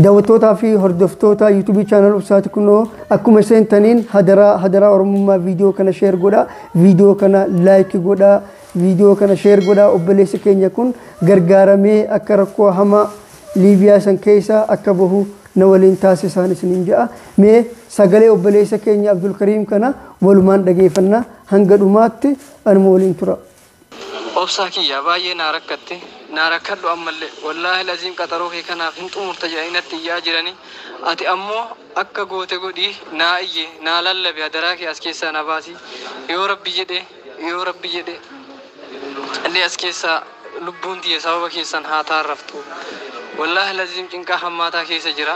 Daawwattootaa fi hordoftoota YouTube channel Obsaati kunoo akkuma seentaniin hadaraa hadaraa Oromummaa viidiyoo kana share godhaa, viidiyoo kana like godhaa, viidiyoo kana share godhaa. Obboleessi keenya kun gargaaramee akka rakkoo hamaa Liibiyaa san keessa akka bahu na waliin taasisaan isiniin ja'a. Mee sagalee obboleessa keenya Abdulkariim kana walumaan dhageeffannaa, hanga dhumaatti anuma waliin tura. Obsaa kiyya, baay'ee naa rakkatte, naa rakkadhu ammallee. Wallaahi laziim, qaxaroo kee kanaaf hin xumurta jedhanii natti iyyaa jiranii. Ati ammoo akka goote godhii naa iyye, naa lallabe. Hadaraa kee as keessaa na baasi. Yoo Rabbi jedhe, yoo Rabbi jedhe illee as keessaa lubbuun tiyya sababa keessan haa taarraftu. Wallaahi laziim, cinqaa hammaataa keessa jira.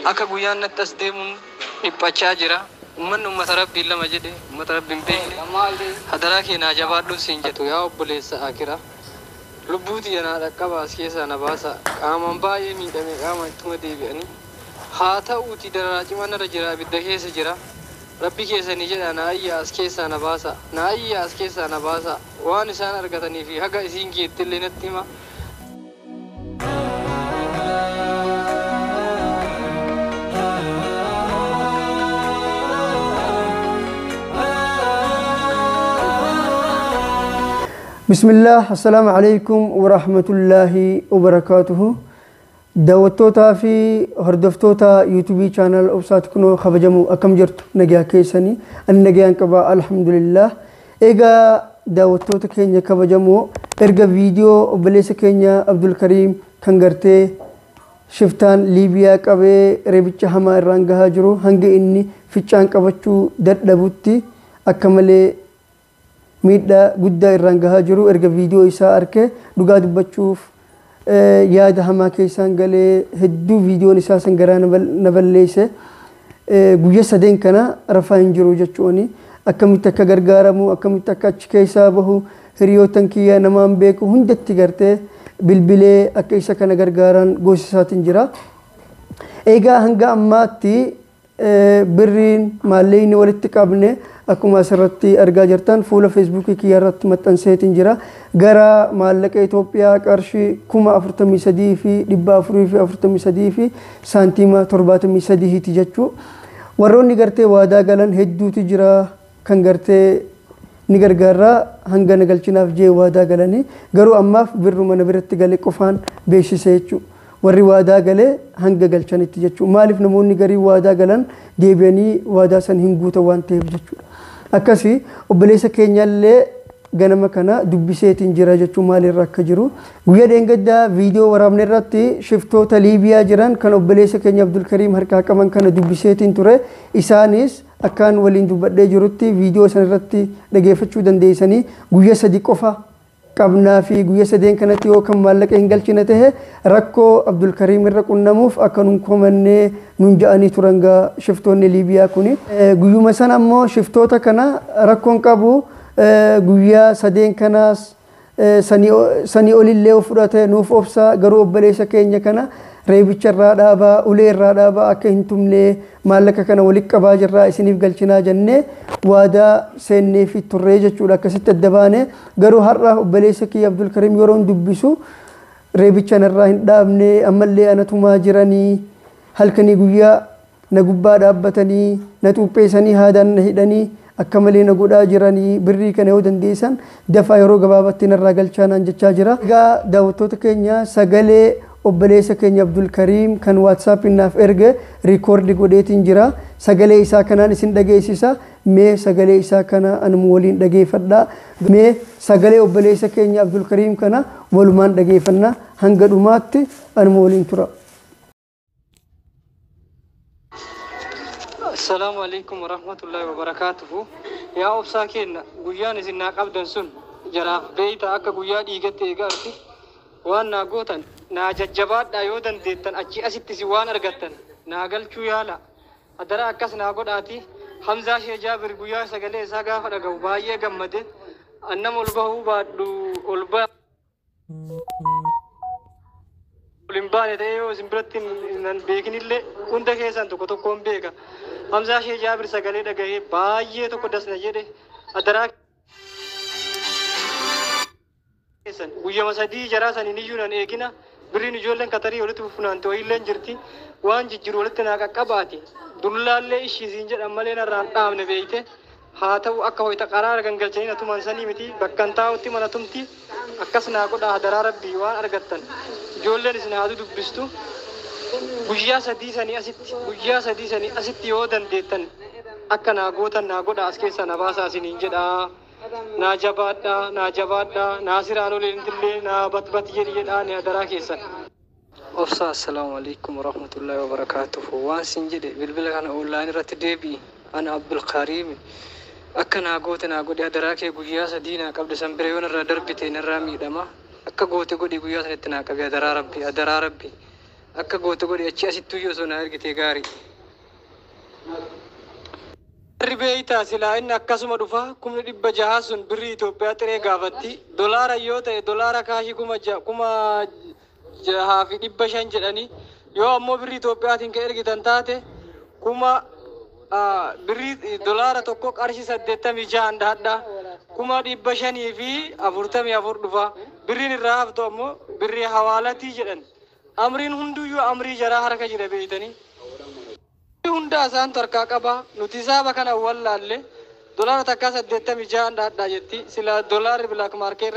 Akka guyyaan natti as deemuun dhiphachaa jira. Ummanni ummata Rabbiin lama jedhe, ummata Rabbiin beekne. Hadaraa kee naa jabaadhuun siin jedhu, yaa obboleessa akira. Lubbuu tiyya naa dhaqqaba, as keessaa na baasa. Qaamaan baay'ee miidhame, qaama ittuma deebi'anii. Haa ta'uuti dararaa cimaa narra jira, abidda keessa jira. Rabbi keessanii jedha, naa iyya, as keessaa na baasa. Naa iyya, as keessaa na baasa. Waan isaan argatanii fi haga isiin geettillee natti hima. Bismillah, assalaamu alaikum wa rahmatullahi wa barakaatuhu. Daawwattootaa fi hordoftoota YouTube channel Obsaati kunoo kabajamu, akkam jirtu? Nagaa keessanii? Ani nagaan qaba, alhamdulillah. Egaa daawwattoota keenya kabajamoo, erga viidiyoo obboleessa keenya Abdulkariim kan gartee shiftaan Liibiyaa qabee reebicha hamaa irraan gahaa jiru, hanga inni ficcaan qabachuu dadhabutti akka malee miidhaa guddaa irraan gahaa jiru, erga viidiyoo isaa arke dhugaa dubbachuuf yaada hamaa keessaan galee, hedduu viidiyoon isaa san garaa na balleesse. Guyya sadeen kana rafaa hin jiru jechuuni. Akkamitti akka gargaaramu, akkamitti akka achi keessaa bahu, hiriyootan kiyya namaan beeku hundatti gartee bilbilee akka isa kana gargaaran goosisaatiin jira. Egaa hanga ammaatti birriin maallaqni walitti qabne akkuma asirratti argaa jirtan fuula Feesbuukii kiyya irratti maxxanseetiin jira. Gara maallaqa Itoophiyaa qarshii 43,443 fi saantiima 73ti jechuu. Warroonni gartee waadaa galan hedduutu jira, kan gartee ni gargaarraa hanga na galchinaaf jee waadaa galanii, garuu ammaaf birruma na biratti gale qofaan beeksise jechuudha. Warri waadaa galee hanga galchanitti jechuudha. Maaliif, namoonni garii waadaa galan deebi'anii waadaa san hin guutan waan ta'eef jechuudha. Akkasii obboleessa keenyallee ganama kana dubbiseetiin jira jechuun maalirra akka jiru. Guyyaa dheengaddaa viidiyoo waraabne irratti shiftoota Liibiyaa jiran kan obboleessa keenya Abdulkariim harkaa qaban kana dubbiseetiin ture. Isaanis akkaan waliin dubbadhee jirutti viidiyoo san irratti dhageeffachuu dandeessanii, guyyaa 3 qofa qabnaa fi guyyaa sadeen kanatti yoo kan maallaqa hin galchine tahe rakkoo Abdulkariim irra qunnamuuf akka nun komannee nun ja'anii turan gaa shiftoonni Liibiyaa kuni. Guyyuma sana ammoo shiftoota kana rakkoon qabu, guyyaa sadeen kanaas sanii olillee fudhate nuuf obsa, garuu obboleessa keenya kana reebicha irraa dhaabaa, ulee irraa dhaabaa, akka hin tumne, maallaqa kana walitti qabaa jirraa, isiniif galchinaa jennee waadaa seennee fi turree jechuudha. Akkasitti adda baane. Garuu har'a obboleessa kiyya Abdulkariim yeroon dubbisu reebicha narraa hin dhaabne, ammallee anatumaa jiranii, halkanii guyyaa na gubbaa dhaabbatanii na xuupheessanii, haadaan na hidhanii, akka malee na godhaa jiranii, birrii kana yoo dandeessan dafaa yeroo gabaabatti narraa galchaa naan jechaa jira. Egaa daawwattoota keenya, sagalee obboleessa keenya Abdulkariim kan WhatsAppiin naaf erge record godheetiin jira. Sagalee isaa kanaan isin dhageessisa. Mee sagalee isaa kana anuma waliin dhageeffadhaa. Mee sagalee obboleessa keenya Abdulkariim kana walumaan dhageeffannaa, hanga dhumaatti anuma waliin tura. Assalaamu alaikum warahmatullahi wabarakaatuhu. Yaa obsaa kenna, guyyaan isin naa qabdan sun jaraaf beeyta akka guyyaa dhiigatti eegaarti. Waan naa gootan naa jajjabaadhaa, yoo dandeettan achi asitti isin waan argattan naa galchuu yaala. Hadaraa akkas naa godhaati. Hamzaa Shee Jaabir guyyaa sagalee isaa gaafa dhaga'u baay'ee gammade. Annam ol bahuu baadhu, ol ba ol hin baane ta'ee yoo isin biratti hin beekinillee hunda keessan tokko tokkoon beeka. Hamzaa Shee Jaabir sagalee dhagahee baay'ee tokko dasna jedhe. Hadaraa keessan guyyama 3 jaraa saniin iyyuu nan eegina. Birriin ijoolleen Katarii walitti fufunaante wayiilleen jirti. Waan jijjiiru walitti naa qaqqabaati. Dullaallee ishiisiin jedhan malee narraan dhaabne beeyte. Haa ta'u akka hoyita qaraara gangalchanii na tuman sanii miti. Bakkan taa'utti mana tumti. Akkas naa godhaa hadaraa rabbii waan argattan. Ijoolleen isin haatu dubbistu. Guyyaa sadii sanii asitti, guyyaa sadii sanii asitti yoo dandeettan akka naa gootan naa godhaa, as keessaa na baasaa isiniin jedhaa. Naa jabaadhaa, naa jabaadhaa, naa siraan oleentillee naa batbat jedhi jedhaa ni hadaraa keessan. Obsa, assalaamu alaikum warahmatullahi wabarakaatuhu. Waan sin jedhe bilbila kana online irratti deebi'i. Ana Abdulkariimi. Akka naa goote naa godhi hadaraa kee, guyyaa sadii naa qabde, san bira yoo narraa darbite narraa miidhama. Akka goote godhi, guyyaa sanitti naa qabi hadaraa rabbi, hadaraa rabbi. Akka goote godhi, achi asittuyyuu osoo naa ergite gaarii. Warri beeytaa silaa inni akkasuma dhufa, 600,000 sun birrii Itoophiyaa xiree gaafatti. Dolaara yoo ta'e dolaara kaashii 6,500 jedhanii, yoo ammoo birrii Itoophiyaatiin kan ergitan taate kuma birrii dolaara tokko qarshii 86 dhahadha. 544,000 dhufa. Birriin irraa haftu ammoo birrii hawaalatii jedhan. Amriin hunduyyuu amrii jaraa harka jira beeytanii. Hunda isaantu harkaa qaba. Nuti hisaaba kana wallaalle, dolaara takkaa 86 dhahadhaa jetti. Sila dolaarri black market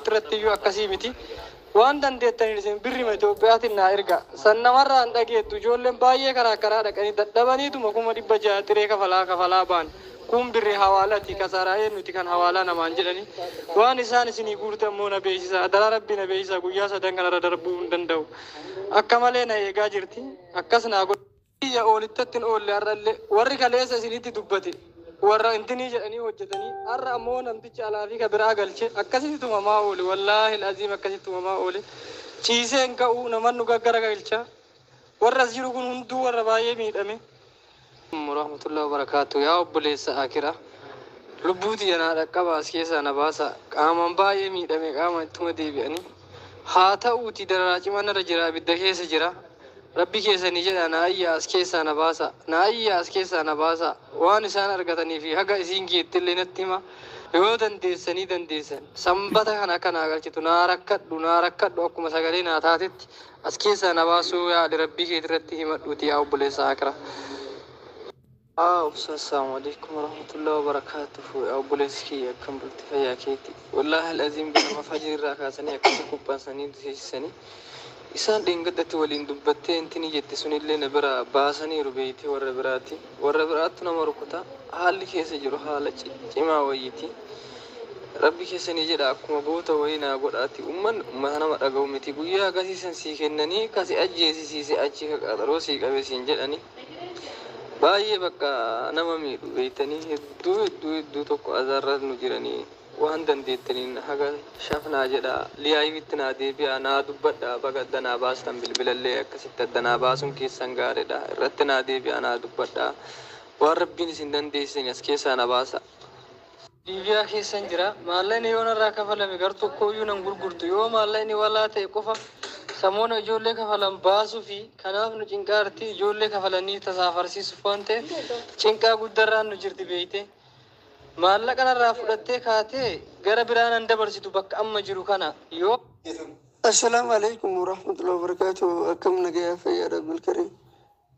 irratti iyyuu akkasii miti. Waan dandeettaniin isin birrima Itoophiyaatiin naa erga. San namarraa hin dhageettu. Ijoolleen baay'ee karaa karaa dhaqanii dadhabaniituma 600,000 xiree kafalaa kafalaa ba'an. Kun birri hawaalati kasaraa nuti kan hawaalaa namaan jedhani. Waan isaan isinii guurte ammoo na beeksisa. Adaraa rabbii na beeksisa. Guyyaa sadan kanarra darbuu hin danda'u. Akka malee na eegaa jirti. Akkas naa godhu. Biyya oolittatti hin oolle har'allee warri kaleessa isinitti dubbate warra intinii jedhanii hojjetanii, har'a ammoo namtichi alaa fi ka biraa galche akkasitti tumamaa oole. Wallaahi aziim, akkasitti tumamaa oole. Ciisee hin ka'u, naman nu gaggara galcha. Warra as jiru kun hunduu warra baay'ee miidhame. Warahmatullahi wabarakaatu. Yaa obboleessa akira, lubbuuti yanaa dhaqqaba, as keessaa na baasa. Qaamaan baay'ee miidhame, qaama ittuma deebi'anii haa ta'uuti dararaa cimaan irra jira, abidda keessa jira. Rabbi keessanii jedha, na ayyaa, as keessaa na baasa, na ayyaa, as keessaa na baasa. Waan isaan argatanii fi haga isiin geettillee natti hima. Yoo dandeessanii dandeessan sanbata kana akka naa galchitu naa rakkadhu, naa rakkadhu. Akkuma sagalee naa taatetti as keessaa na baasuu yaali, rabbii keetirratti himadhuuti, yaa obboleessa akira. Obsa, assalaamu alaikum warahmatullahi wabarakaatuhu. Yaa obboleessi kiyya, akkam bulti, fayyaa keeti? Wallaahi al'aziim, ganama fajrii irraa kaasanii akkasi qophaasanii seessisanii isaan dheengaddatti waliin dubbattee intini jette sunillee na bira baasaniiru beeytee. Warra biraati, warra biraattu nama rukuta. Haalli keessa jiru haala cimaa wayiiti. Rabbi keessanii jedha, akkuma goota wayii naa godhaati. Ummanni ummata nama dhaga'u miti. Guyyaa akkasiisan sii kennanii kasi ajjeesisiise achi ka qaxaroo sii qabe siin jedhanii baay'ee bakka nama miidhu beeytanii. Hedduu hedduu hedduu tokko azaarra nu jiranii. Waan dandeettaniin haga shafnaa jedha, liyaayivitti naa deebi'a, naa dubbadha. Baga adda naa baastan, bilbilallee akkasitti adda naa baasuun keessan gaariidha. Irratti naa deebi'a, naa dubbadha. Waan rabbiin isin dandeessisanii as keessaa na baasa. Liibiyaa keessan jira. Maallaqni yoo narraa kafalame gar tokkooyyuu nan gurgurtu. Yoo maallaqni walaa ta'e qofa samoona ijoollee kafalan baasuu fi kanaaf nu cinqaarti. Ijoollee kafalanii tasaafarsiisuuf waan ta'eef cinqaa guddarraan nu jirti beeyte. Maallaqa narraa fudhattee kaatee gara biraa nan dabarsitu bakka amma jiru kana yoo. Assalaamu alaikum warahmatullahi wabarakatuh. Akkam nagayaa, fayyaadha? Abdulkarim,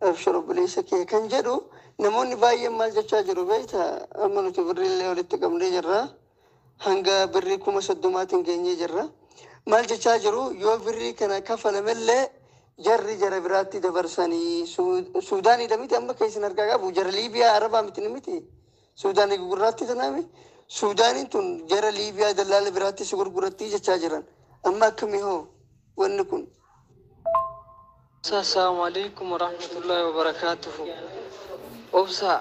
abshir obboleessa kee kan jedhu namoonni baay'een maal jechaa jiru beekta? Amma nuti birriillee walitti qabnee jirra. Hanga birrii 30,000tiin geenyee jirra. Maal jechaa jiru? Yoo birrii kana kafalamellee jarri jara biraatti dabarsanii Suudaaniidha miti, amma keessan harkaa qabu jara Liibiyaa Arabaa miti, ni miti, Suudaanii gurgurraatti tanaami. Suudaaniin tun jara Liibiyaa dallaala biraatti si gurguratti jechaa jiran. Amma akkamii hoo wanni kun? Assalaamu alaikum warahmatullahi wabarakatuhu. Obsa,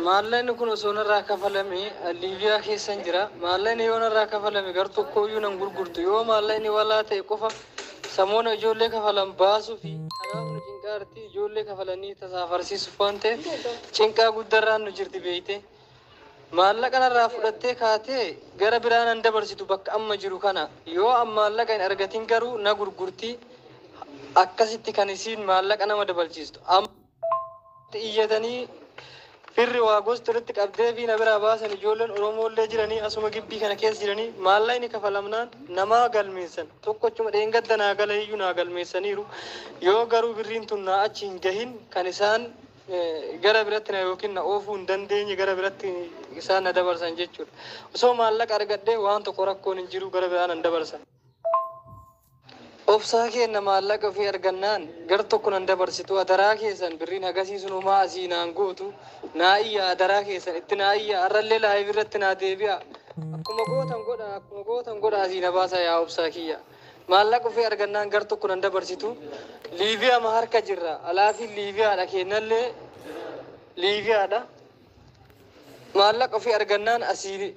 maallaqni kun osoo narraa kafalame, Liibiyaa keessan jira. Maallaqni yoo narraa kafalame gar tokkooyyuu nan gurgurtu. Yoo maallaqni walaa ta'e qofa samoona ijoollee kafalan baasuu fi kanaaf nu cinqaarti. Ijoollee kafalanii tasaafarsiisuuf waan ta'eef cinqaa guddarraan nu jirti beeyte. Maallaqa narraa fudhattee kaatee gara biraa nan dabarsitu bakka amma jiru kana. Yoo amma maallaqa hin argatin garuu na gurgurti. Akkasitti kan isiin maallaqa nama dabalchiistu. Amma iyyatanii Firri waa gosti walitti qabdee fi na biraa baasan. Ijoolleen Oromoollee jiranii asuma gibbii kana keessa jiranii maallaqni kafalamnaan namaa galmeessan. Tokkochuma dheengadda naa gala iyyuu naa galmeessaniiru. Yoo garuu birriin tun naa achi hin gahin kan isaan gara biratti na yookiin na oofuu hin dandeenye gara biratti isaan na dabarsan jechuudha. Osoo maallaqa argadhee waan tokko rakkoon hin jiru, gara biraa nan dabarsan. Obsaa kenna, maallaqa ofii argannaan gar tokko nan dabarsitu. Adaraa keessan, birriin agarsiisun homaa asii naan gootu. Naa iyya, adaraa keessan, itti naa iyya. Har'allee live irratti naa deebi'a. Akkuma gootan godha, akkuma gootan godha, asii na baasa yaa obsaa kiyya. Maallaqa ofii argannaan gar tokko nan dabarsitu. Liibiyaa ma harka jirra. Alaafiin Liibiyaadha, kennallee Liibiyaadha. Maallaqa ofii argannaan asii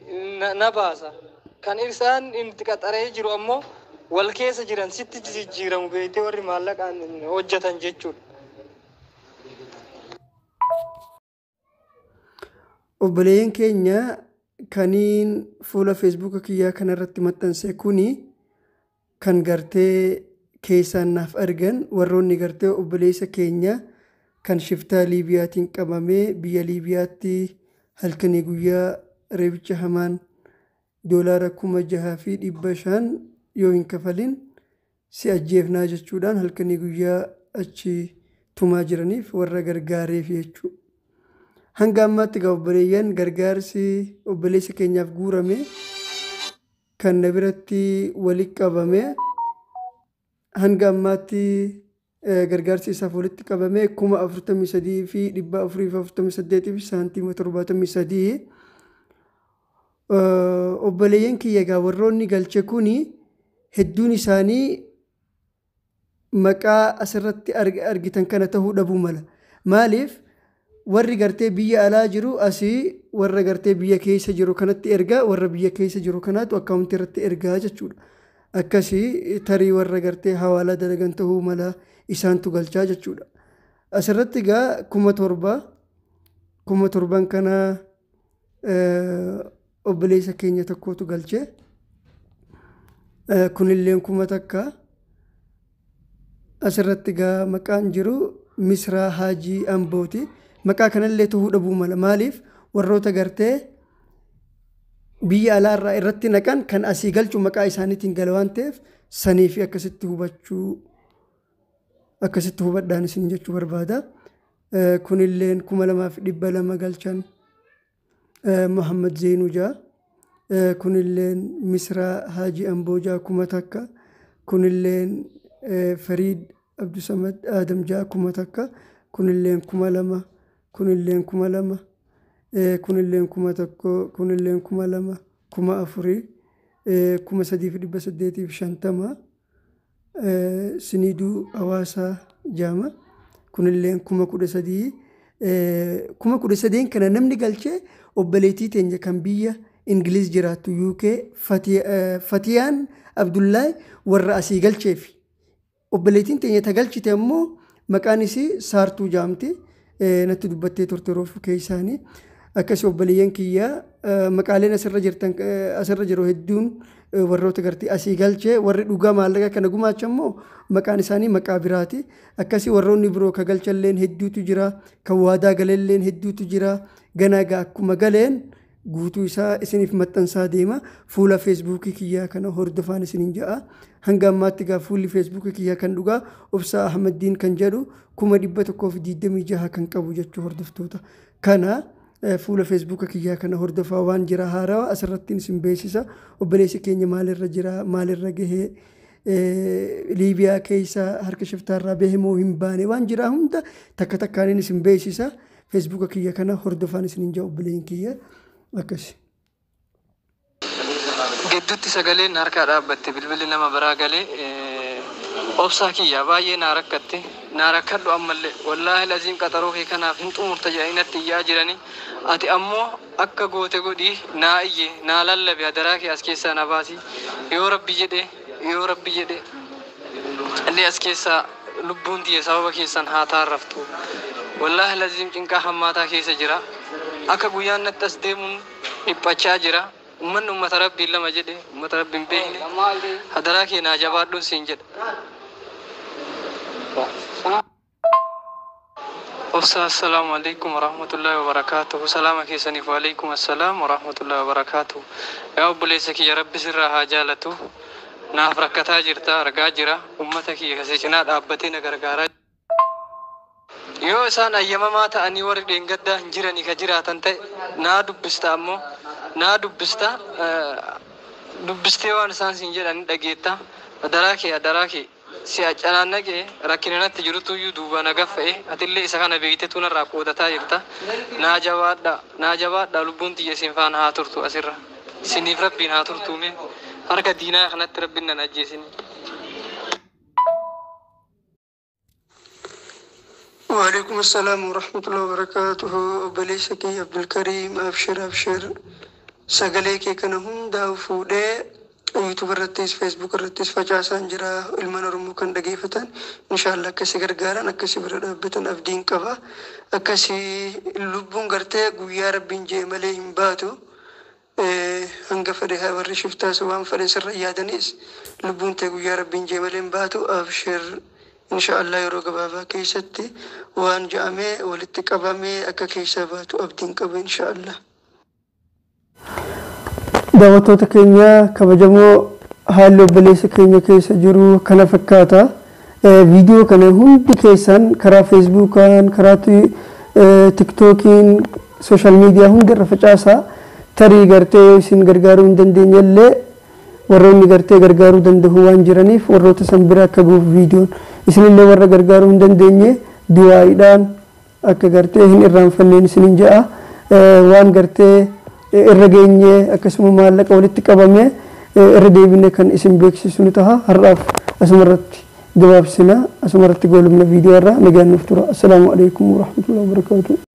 na baasa. Kan isaan itti qaxaree jiru ammoo wal keessa jiran sitti jijjiiramu beektee warri maallaqaan hojjetan jechuudha. Obboleeyyan keenya, kaniin fuula Feesbuuka kiyyaa kanarratti maxxanse kuni kan gartee keessaan naaf argan warroonni gartee obboleessa keenya kan shiftaa Liibiyaatiin qabamee biyya Liibiyaatti halkanii guyyaa reebicha hamaan doolaara 6,500 yoo hin kafalin si ajjeefnaa jechuudhaan halkanii guyyaa achi tumaa jiraniif warra gargaareef jechuudha. Hanga ammaatti egaa obboleeyyan, gargaarsi obboleessa keenyaaf guurame kan na biratti walitti qabame, hanga ammaatti gargaarsi isaaf walitti qabame 43,448 fi saantiima 73. Obboleeyyan kiyya, egaa warroonni galche kuni hedduun isaanii maqaa asirratti argitan kana ta'uu dhabuu mala. Maaliif? Warri gartee biyya alaa jiru asii warra gartee biyya keessa jiru kanatti ergaa, warra biyya keessa jiru kanaatu akkaawuntii irratti ergaa jechuudha. Akkasii tarii warra gartee hawaalaa dalagan ta'uu mala, isaantu galchaa jechuudha. Asirratti egaa 7,000, 7,000 kana obboleessa keenya tokkotu galchee, kunilleen 1,000. Asirratti egaa maqaan jiru Misraa Haajii Ambooti. Maqaa kanallee ta'uu dhabuu mala. Maaliif? Warroota gartee biyya alaarraa irratti naqan kan asii galchu maqaa isaaniitiin gala waan ta'eef sanii fi akkasitti hubachuu, akkasitti hubadhaan isin jechuu barbaada. Kunilleen 2,200 galchan, Muhammad Zeenuu jaa. Kunilleen Misraa Haajii Amboo jaa, 1,000. Kunilleen Fariid Abdusamad Adam jaa, 1,000. Kunilleen 2,000. Kunilleen 2,000. Kunilleen 1,000. Kunilleen 2,000. 4,000. 3,850. Siniiduu Hawaasaa jaama. Kunilleen 13,000. 13,000 kana namni galchee obboleettii teenya kan biyya Ingiliz jiraattu, UK, Fatiyaan Abdullahi warra asii galcheefi. Obboleettiin teenya ta galchite ammoo maqaan isii Saartuu jaamti. Natti dubbattee turte yeroo keessaanii. Akkasii obboleeyyan kiyyaa, maqaaleen asirra jirtan, asirra jiru hedduun warroota gartee asii galchee. Warri dhugaa maallaqa kana gumaacha immoo maqaan isaanii maqaa biraati. Akkasii warroonni biroo ka galchalleen hedduutu jira. Kan waadaa galalleen hedduutu jira. Ganaa egaa akkuma galeen guutuu isaa isiniif maxxansaa deema. Fuula Feesbuukii kiyyaa kana hordofaan isiniin ja'a. Hanga ammaatti egaa fuulli Feesbuukii kiyyaa kan dhugaa Obsaa Ahmaddiin kan jedhu 126,000 kan qabu jechuu hordoftoota. Kana fuula Feesbuuka kiyyaa kana hordofaa, waan jira haarawaa asirratti isin beeksisa. Obboleessi keenya maalirra jira, maalirra gahee, Liibiyaa keessa harka shiftaarraa bahe moo hin baane, waan jira hunda takka takkaan isin beeksisa. Feesbuuka kiyya kana hordofaan isiniin jaa obboleen kiyya, akkasi. Gidduutti sagaleen harkaa dhaabbatte, bilbilli nama biraa galee. Obsaa kiyya, baay'ee naa rakkatte, naa rakkadhu ammallee. Wallaahi laziim, qaxaroo kee kanaaf hin xumurta jedhanii natti iyyaa jiranii. Ati ammoo akka goote godhii naa iyye, naa lallabe. Adaraa kee, as keessaa na baasi. Yoo Rabbi jedhe, yoo Rabbi jedhe illee as keessaa lubbuun tiyya sababa keessan haa taarraftu. Wallaahi laziim, cinqaa hammaataa keessa jira. Akka guyyaan natti as deemuun dhiphachaa jira. Ummanni ummata Rabbiin lama jedhe, ummata Rabbiin beekne, hadaraa kee naa jabaadhuun siin jedha. Obsa, assalaamu alaikum warahmatullahi wabarakaatuhu. Salaama keessaniif, waalaikum assalaam warahmatullahi wabarakaatuhu. Yaa obboleessa kiyya, Rabbi sirraa haa jaalatu. Naaf rakkataa jirta, argaa jira. Ummata kiyya kasee cinaa dhaabbatee na gargaaraa. Yoo isaan ayyamamaa ta'anii warri dheengaddaa hin jiranii ka jiraatan ta'e, naa dubbista, ammoo naa dubbista, dubbistee waan isaan siin jedhan dhageetta. Adaraa kee, adaraa kee, si acanaannaqee rakkina natti jirutu iyyuu duuba na gaffa'e. Atillee isa kana beektetu narraa qoodataa jirta. Naa jabaadha, naa jabaadha. Lubbuun tiyya isin faana haa turtu, asirra isiniif Rabbiin haa turtuume, harka diinaa kanatti Rabbiin nan ajjeesini. وعليكم السلام ورحمة الله وبركاته. Obboleessa kiyya Abdulkariim, abshir, abshir. Sagalee kee kana hundaa fuudhee YouTube irrattis Facebook irrattis facaasaan jira. Ilmaan Oromoo kan dhageeffatan inshallah akkasi gargaaran, akkasi bira dhaabbatan abdiin qaba. Akkasi lubbuun gartee guyyaa Rabbiin jee malee hin baatu. Hanga fedhe haa warri shiftaas waan fedhe sirra yaadanis, lubbuun tee guyyaa Rabbiin jee malee hin baatu. Abshir, inshallah yeroo gabaabaa keessatti waan ja'amee walitti qabamee akka keessaa baatu abdiin qaba inshallah. Daawwattoota keenya kabajamoo, haalli obboleessa keenya keessa jiru kana fakkaata. Viidiyoo kana hundi keessan karaa Feesbuukaan, karaa Tiktookiin, social media hunda irra facaasaa. Tarii gartee yoo isin gargaaruu hin dandeenye illee, warroonni gartee gargaaruu danda'u waan jiraniif, warroota san bira akka guuf viidiyoon. Isinillee warra gargaaruu hin dandeenye du'aayiidhaan akka gartee hin irraanfanneen isinin ja'a. Waan gartee irra geenye, akkasuma maallaqa walitti qabame irra deebine kan isin beeksisu ni taha. Har'aaf asumarratti gabaabsina, asumarratti goolubna viidiyoo irraa. Nagaan nuuf tura. Assalaamu alaikum warahmatullahi wabarakaatuh.